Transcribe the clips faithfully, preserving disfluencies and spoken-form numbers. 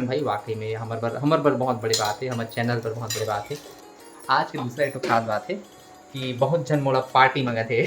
भाई, वाकई में हमर बर, हमर बर बहुत बड़ी बात है, हमर चैनल पर बहुत बड़ी बात है। आज के दूसरा एक ठो खास बात है कि बहुत झन मोला पार्टी मंगत हे।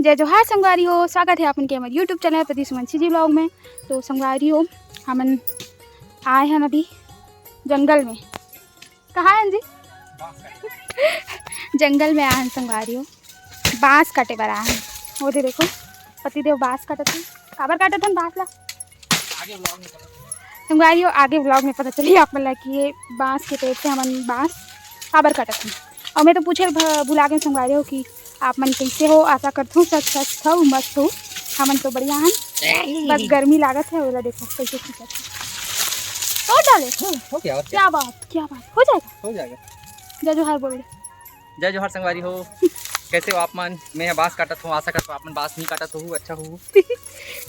जय जोहार संगवारी हो, स्वागत है आप मन के हमर YouTube चैनल प्रदीप सुमन सीजी ब्लॉग में। तो संगवारी हो, हमन आए हन अभी जंगल में। कहाँ हन जी? जंगल में आए हन संगवारी हो, बांस काटे बर आए हन। वो दे देखो, पतिदेव बांस काटत हे। काबर काटत हन बांस ला? संगवारी हो, आगे ब्लॉग में पता चली आप मन ला कि ये बांस के पेड़ से हमन बांस काबर काटत हन। और मैं तो पूछे भ-, भुला गए संगवारी हो कि आप मन कैसे हो। आशा करत हूँ सब स्वस्थ हो, मस्त हो। हमन तो बढ़िया हन, बस गर्मी लागत है। ओला देखो कैसे खींचत है, तोड़ डाले। हो गया, और क्या? क्या बात, क्या बात, हो जाएगा। हो जाएगा। जय जोहार बोल दे। जय जोहार संगवारी हो, कैसे हो आप मन? मैं ह बांस काटत हूँ, आशा करत हूँ आप मन बांस नहीं काटत हो, अच्छा हो।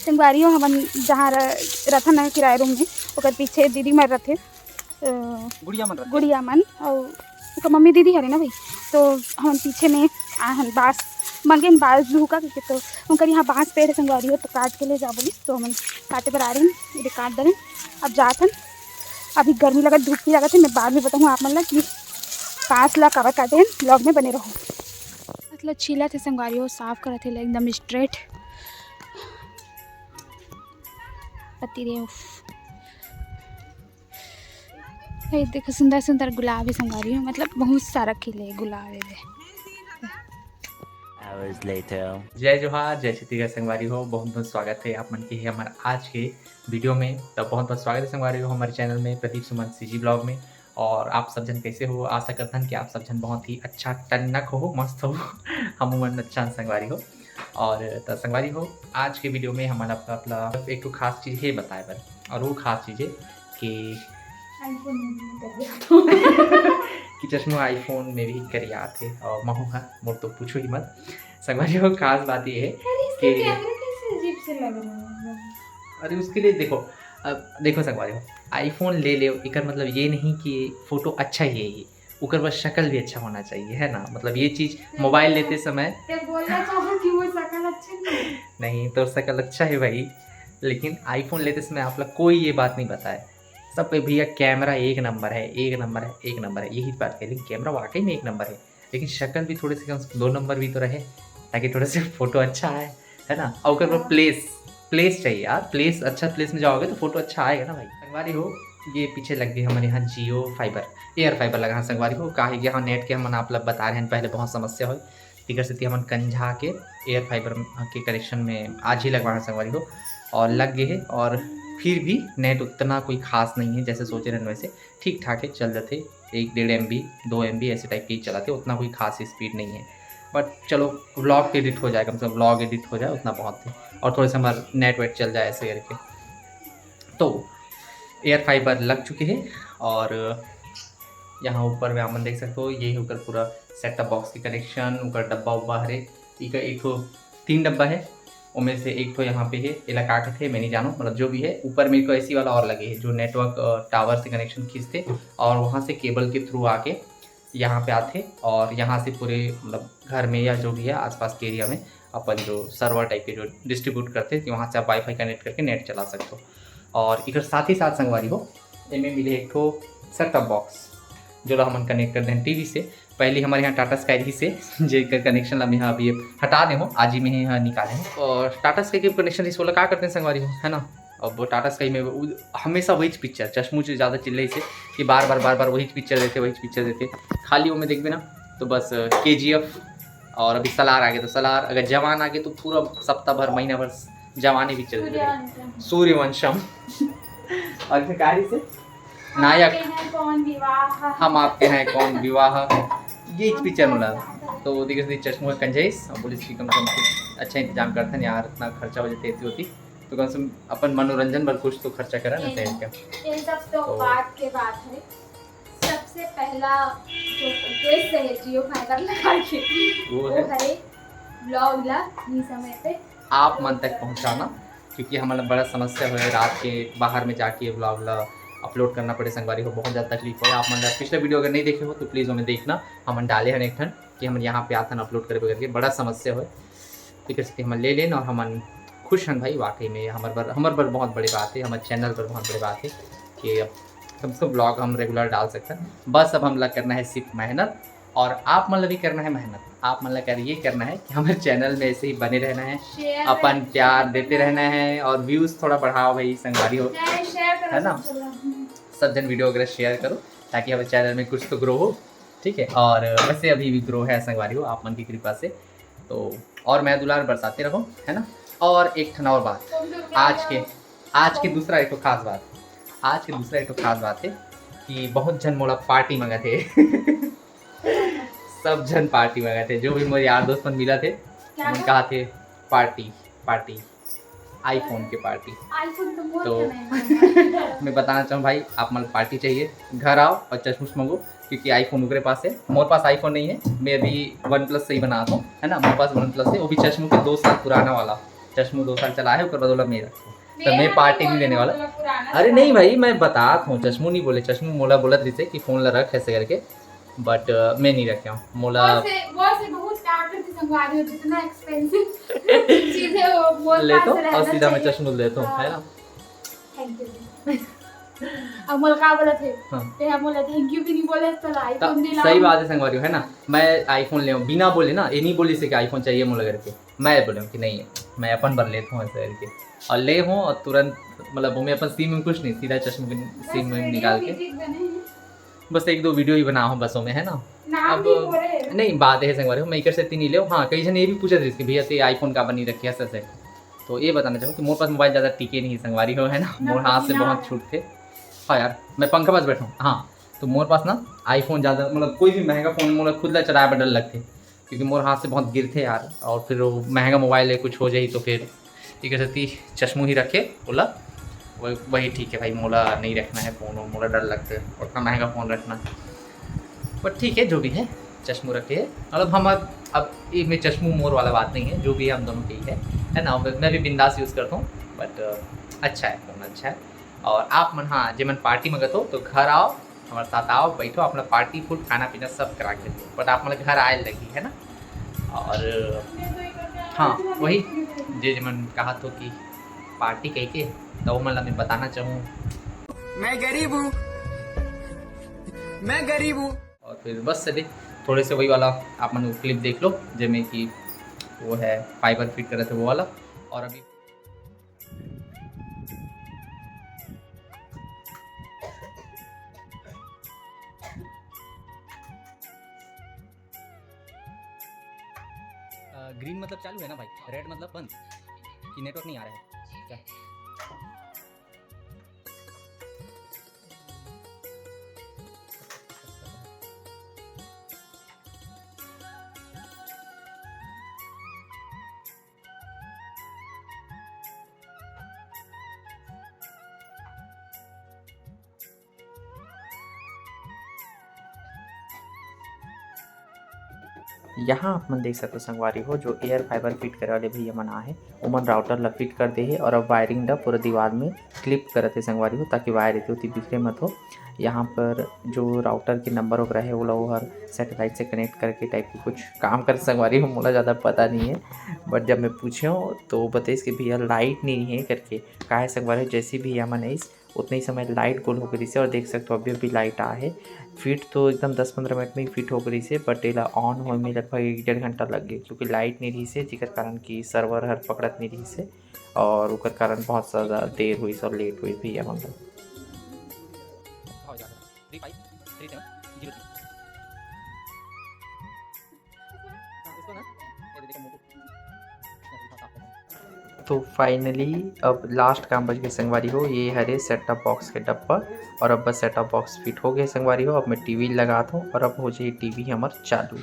संगवारी हो, हमन जहाँ र-, रथन है किराए रूम में, ओकर पीछे दीदी मर रथे, अ, गुड़िया मन रथे। गुड़िया मन, और ओकर मम्मी दीदी हरे ना भाई, तो हमन पीछे में आए हन बांस, मंगे हन बांस लुहुका के, तो उनकर यहाँ बांस पेड़ है संगवारी हो, तो काट के ले जा बोलिस, तो हमन काटे बर आ रहे हैं, ये काट दे रहे हैं। अब जात हन, अभी गर्मी लगत, धूप भी लगत है, मैं बाद में बताऊँ आप मन ला कि बांस ला काबर काटे हैं, ब्लॉग में बने रहो। बांस ला छीलत है संगवारी हो, साफ करत है एकदम स्ट्रेट। पति रे, उफ। ए देखो, सुंदर सुंदर गुलाब है संगवारी हो, मतलब बहुत सारा खिले गुलाब है। Hours later. जय जोहार, जय छत्तीसगढ़ संगवारी हो, बहुत बहुत स्वागत है आप मन के ही हमारे आज के वीडियो में। तो बहुत बहुत स्वागत है संगवारी हो हमारे चैनल में, प्रदीप सुमन सीजी ब्लॉग में। और आप सब जन कैसे हो? आशा करथन कि आप सब जन बहुत ही अच्छा टन्नक हो, मस्त हो। हम मन अच्छा संगवारी हो। और तो संगवारी हो, आज के वीडियो में हमन आप, आप ला एक ठो खास चीज हे बताए बर, और वो खास चीज है कि iPhone में भी कर दिया। कि चश्मा iPhone में भी करियात है, और महू हा, मोर तो पूछो ही मत। संगवारी हो, खास बात ये है अरे, इसका कि कैमरा कैसे अजीब से लग रहा है? अरे, उसके लिए देखो, अब देखो संगवारी हो, iPhone ले ले, एकर मतलब ये नहीं कि फोटो अच्छा ही है, ये ओकर बस शक्ल भी अच्छा होना चाहिए, है ना? मतलब ये चीज मोबाइल लेते समय तो बोलना चाहो कि वो शक्ल अच्छी नहीं है? नहीं, तो शक्ल अच्छा है भाई, लेकिन iPhone लेते समय आप लोग कोई ये बात नहीं बताए। सब पे भैया कैमरा एक नंबर है, एक नंबर है, एक नंबर है, यही बात है। लेकिन कैमरा वाकई में एक नंबर है, लेकिन शक्ल भी थोड़े से कम से कम दो नंबर भी तो रहे, ताकि थोड़े से फोटो अच्छा आए, है ना? और ओकर बाद प्लेस, प्लेस चाहिए यार, प्लेस, अच्छा प्लेस में जाओगे तो फोटो अच्छा आएगा ना भाई। संगवारी हो, ये पीछे लग गए हमारे यहाँ जियो फाइबर, एयर फाइबर लगा है संगवारी हो। काहे कि यहाँ नेट के हमन आप लोग बता रहे हैं, पहले बहुत समस्या हो, तेकर सेती हमन कंझा के एयर फाइबर के कनेक्शन में आज ही लगवाए हैं संगवारी हो, और लग गए है। और फिर भी नेट उतना कोई खास नहीं है, जैसे सोचे रहन वैसे ठीक ठाक है, चल जाते, एक डेढ़ एम बी, दो एम बी ऐसे टाइप के ही चलाते, उतना कोई खास स्पीड नहीं है। बट चलो, व्लॉग एडिट हो जाए, कम से कम व्लॉग एडिट हो जाए, उतना बहुत है। और थोड़े से हमारा नेट वेट चल जाए ऐसे करके। तो एयर फाइबर लग चुके हैं, और यहाँ ऊपर में आप मन देख सकते हो, ये है ओकर पूरा सेट टॉप बॉक्स के कनेक्शन, ओकर डब्बा उब्बा हरे। इका एक ठो तीन डब्बा है, ओमे से एक ठो यहाँ पे है, एला का कथे मैं नहीं जानो, मतलब जो भी है। ऊपर में एक ठो एसी वाला और लगे है, जो नेटवर्क टावर से कनेक्शन खींचते और वहाँ से केबल के थ्रू आके यहाँ पे आते, और यहाँ से पूरे मतलब घर में या जो भी है आसपास के एरिया में अपन जो सर्वर टाइप के जो डिस्ट्रीब्यूट करते, कि वहाँ से आप वाईफाई कनेक्ट करके नेट चला सकते हो। और इकर साथ ही साथ संगवारी हो, एमे मिले एक ठो सेट टॉप बॉक्स, जो ला हमन कनेक्ट कर दें टीवी से। पहले हमारे यहाँ टाटा स्काई रही से, जेकर कनेक्शन ला मैं अभी हटा दे हूँ, आज ही मैं यहाँ निकाले हूँ। और टाटा स्काई के कनेक्शन रही से ओला का करते हैं संगवारी हो, है ना? अब वो टाटा स्काई में उ-, हमेशा वही पिक्चर, चश्मू से ज़्यादा चिल्लाई से कि बार बार बार बार वही पिक्चर देते, वही पिक्चर देते। खाली वो में देखबे ना, तो बस के जी एफ, और अभी सलार आगे तो सलार, अगर जवान आगे तो पूरा सप्ताह भर, महीना भर जवानी पिक्चर देते। सूर्यवंशम। और फिर का रही से नायक, आपके हैं कौन विवाह? हम आपके हैं कौन विवाह, ये पिक्चर मिला। तो देखिए, चश्मू का कंजैस, हम बोले कि कम से कम कुछ अच्छा इंतजाम करते हैं यार, इतना खर्चा हो जाते इतनी होती, तो कम से कम अपन मनोरंजन पर कुछ तो खर्चा करा ना, सही क्या? ये सब तो तो- बात के बात है। सबसे पहला जो उद्देश्य है जियो फाइबर लगा के, वो वो है हरे ब्लॉग ला नी समय पे आप मन तक पहुंचाना, क्योंकि हमन ला बड़ा समस्या होए रात के बाहर में जाके व्लॉग ला अपलोड करना पड़े संगवारी हो, बहुत ज़्यादा तकलीफ होए। आप मन ला पिछला वीडियो अगर नहीं देखे हो तो प्लीज़ हमें देखना, हमन डाले हन एक ठन कि हमन यहाँ पे आथन अपलोड करे बर करके, बड़ा समस्या होए। तेकर सेती हमन ले लेन और हमन खुश हन भाई, वाकई में हमर बर, हमर बर बहुत बड़ी बात है, हमर चैनल पर बहुत बड़ी बात है कि अब कम से कम ब्लॉग हम रेगुलर डाल सकते हैं। बस अब हमला करना है सिर्फ मेहनत, और आप मन ला भी करना है मेहनत। आप मन ला कर ये करना है कि हमारे चैनल में ऐसे ही बने रहना है, अपन प्यार देते रहना है और व्यूज थोड़ा बढ़ाओ भाई संगवारी हो, है ना? सब जन वीडियो वगैरह शेयर करो ताकि हमारे चैनल में कुछ तो ग्रो हो, ठीक है? और वैसे अभी भी ग्रो है संगवारी हो आप मन की कृपा से, तो और मैं दुलार बरसाते रहो, है ना? और एक ठन और बात, आज के आज के दूसरा एक ठो खास बात, आज के दूसरा एक ठो खास बात है कि बहुत झन मोला पार्टी मंगत हे। सब झन पार्टी मंगत हे, जो भी मोर यार दोस्त मन मिलत हे, मन कहा थे पार्टी, पार्टी, आईफोन के पार्टी। तो मैं बताना चाहूँ भाई, आप मन पार्टी चाहिए, घर आओ और चश्मुश मंगो, क्योंकि आईफोन ओकरे पास है, मोर पास आईफोन नहीं है। मैं अभी वन प्लस से ही बनाता हूँ, है ना? मोर पास वन प्लस है, वो भी चश्मू के दो साल पुराना वाला। चश्मू दो साल चला है, ओकर बाद ओला मैं रखूँ, तो मैं पार्टी नहीं देने वाला। अरे नहीं भाई, मैं बतात हूँ, चश्मू नहीं बोले, चश्मू मोला बोलत रहिसे कि फोन ला रख ऐसे करके, बट मैं नहीं रखे हूँ। मोला बहुत प्यार करती संगवारी हो, जितना एक्सपेंसिव चीज है वो मोर लेता हूँ और सीधा मैं चश्मू लेता हूँ, है ना? Thank you. अब मोला का बोलत हे? हाँ। ते मोला थैंक यू भी नहीं बोले, तो आईफोन दिला। सही बात है संगवारी हो, है ना? मैं आईफोन ले बिना बोले ना, ये नहीं बोली से कि आईफोन चाहिए मोला करके। मैं बोले कि नहीं, मैं अपन बर लेता हूँ ऐसे करके, और ले हूँ और तुरंत, मतलब, वो मैं अपन सिम में कुछ नहीं, सीधा चश्मे के सिम में निकाल के बस एक दो वीडियो ही बना हूँ बस में, है ना? अब नहीं, बात है संगवारी हो, मैं इकर से तीन ही ले। हाँ, कई जन ये भी पूछत रहिस कि भैया ते आईफोन का बनी रखे ऐसे, तो ये बताना चाहूँ कि मोर पास मोबाइल ज़्यादा टिके नहीं संगवारी हो, है ना? मोर हाथ से बहुत छूट थे। हाँ यार, मैं पंखा पास बैठा हूँ। हाँ, तो मोर पास ना आईफोन ज़्यादा, मतलब कोई भी महंगा फ़ोन मोला खुद ला चलाए बर डर लगथे, क्योंकि मोर हाथ से बहुत गिरथे यार, और फिर वो महंगा मोबाइल है, कुछ हो जाही तो फिर एक सेती चश्मू ही रखे ओला, वही, वही ठीक है भाई। मोला नहीं रखना है फ़ोन, मोला डर लगथे उतना महंगा फ़ोन रखना। पर ठीक है, जो भी है, चश्मू रखे है। मतलब हम अब, अब ये में चश्मू मोर वाला बात नहीं है, जो भी है हम दोनों के ही है, है ना? मैं भी बिंदास यूज़ करता हूँ, बट अच्छा है, फ़ोन अच्छा है। और आप मन, हाँ, जे मन पार्टी मंगत हो तो घर आओ, हमारे साथ आओ, बैठो, अपना पार्टी फुल खाना पीना सब करा के दो, बट आप मन घर आए लगी, है ना? और हाँ, वही जे जे मन कहा तो कि पार्टी कह के, तो वो मन ला मैं बताना चाहूँ, मैं गरीब हूँ, मैं गरीब हूँ। और फिर बस चलिए, थोड़े से वही वाला आप मन क्लिप देख लो, जेमे कि वो है फाइबर फिट करे थे वो वाला। और अभी ग्रीन मतलब चालू है ना भाई, रेड मतलब बंद, कि नेटवर्क नहीं आ रहा है क्या? यहाँ आप मन देख सकते हो संगवारी हो, जो एयर फाइबर फिट करे वाले भैया मन आए हैं, ओमन राउटर ला फिट कर दे हे और अब वायरिंग ला पूरा दीवार में क्लिप करत हे संगवारी हो, ताकि वायर एती ओती बिखरे मत हो। यहाँ पर जो राउटर के नंबर वगैरह है, ओला ओहर सैटेलाइट से कनेक्ट करके टाइप के कुछ काम कर संगवारी हो, मोला ज़्यादा पता नहीं है। बट जब मैं पूछे हूँ तो बताइस कि भैया लाइट नहीं है करके। काहे संगवारी हो, जैसे भी हमन आइस उतने ही समय लाइट गोल होके रहिसे और देख सकते हो अभी अभी लाइट आ है। फिट तो एकदम दस पंद्रह मिनट में ही फिट होके रहिसे, बट एला ऑन होए में लगभग एक डेढ़ घंटा लग गए, क्योंकि लाइट नहीं रहिसे, जेकर कारण कि सर्वर हर पकड़त नहीं रहिसे और ओकर कारण बहुत ज़्यादा देर हुई और लेट हुई भैया मन ला। तो फाइनली अब लास्ट काम बच गए संगवारी हो, ये हरे सेट टॉप बॉक्स के डब्बा। और अब बस सेट टॉप बॉक्स फिट हो गए संगवारी हो, अब मैं टीवी लगात हूँ और अब हो जाए टीवी हमर चालू।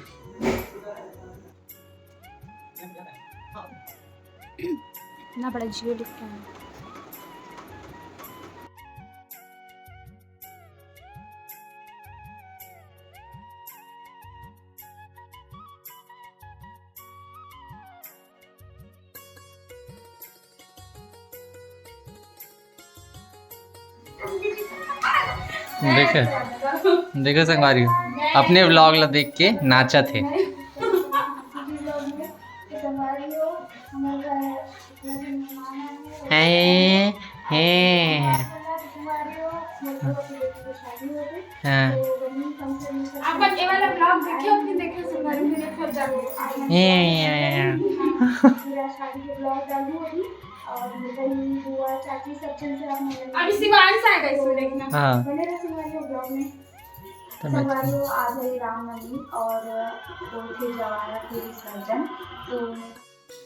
ना बड़ा जियो लिख के आया। देखे, देखे संगवारी हो, अपने व्लॉग ला देख के नाचत हे। संगवारी हो, हमर घर इतना दिन मेहमान आए हैं। हैं, हैं। संगवारी हो, मोर दोस्त की बेटी की शादी हो गई। हाँ। तो वही function में सब अपन ये वाला vlog देखियो कि देखियो, संगवारी में देखियो, जाओ। हैं, हैं, हैं। पूरा शादी के vlog डालू अभी, और वही बुआ, चाची, सब जन से आप मिलेंगे। अभी शिवांश आएगा इसमें, देखना। हाँ। बने रहो संगवारी हो vlog में। तो मैं संगवारी हो, आज है रामनवमी और वो थे जवारा के विसर्जन। तो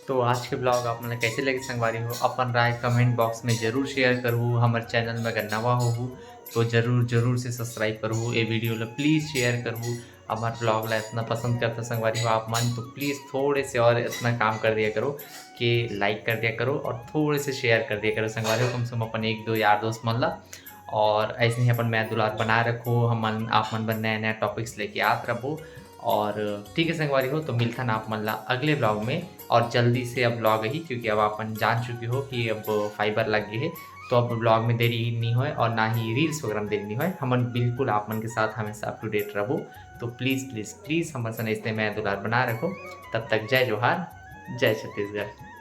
तो आज के vlog आप मन ला कैसे लगे संगवारी हो, अपन राय comment box में जरूर share करहू। हमर channel में अगर नवा होहू तो जरूर, जरूर से subscribe करहू। ये video ला please share करहू। हमर vlog ला इतना पसंद करता संगवारी हो आप मन, तो please थोड़े से और इतना काम कर दिया करो कि like कर दिया करो और थोड़े से share कर दिया करो संगवारी हो, कम से कम अपन एक दो यार दोस्त मन ला। और ऐसे ही अपन मया दुलार बनाए रखो, हमन आप मन बर नया नया topics लेके आत रहो। और ठीक है संगवारी हो, तो मिलथन आप मन ला अगले vlog में। और जल्दी से अब vlog ही, क्योंकि अब अपन जान चुके हो कि अब fiber लग गए है, तो अब vlog में देरी नहीं होए और ना ही reels वगैरह में देरी नहीं होए। हमन बिल्कुल आप मन के साथ हमेशा up to date रहो। तो please, please, please हमर सन ऐसने मया दुलार बनाए रखो। तब तक जय जोहार, जय छत्तीसगढ़।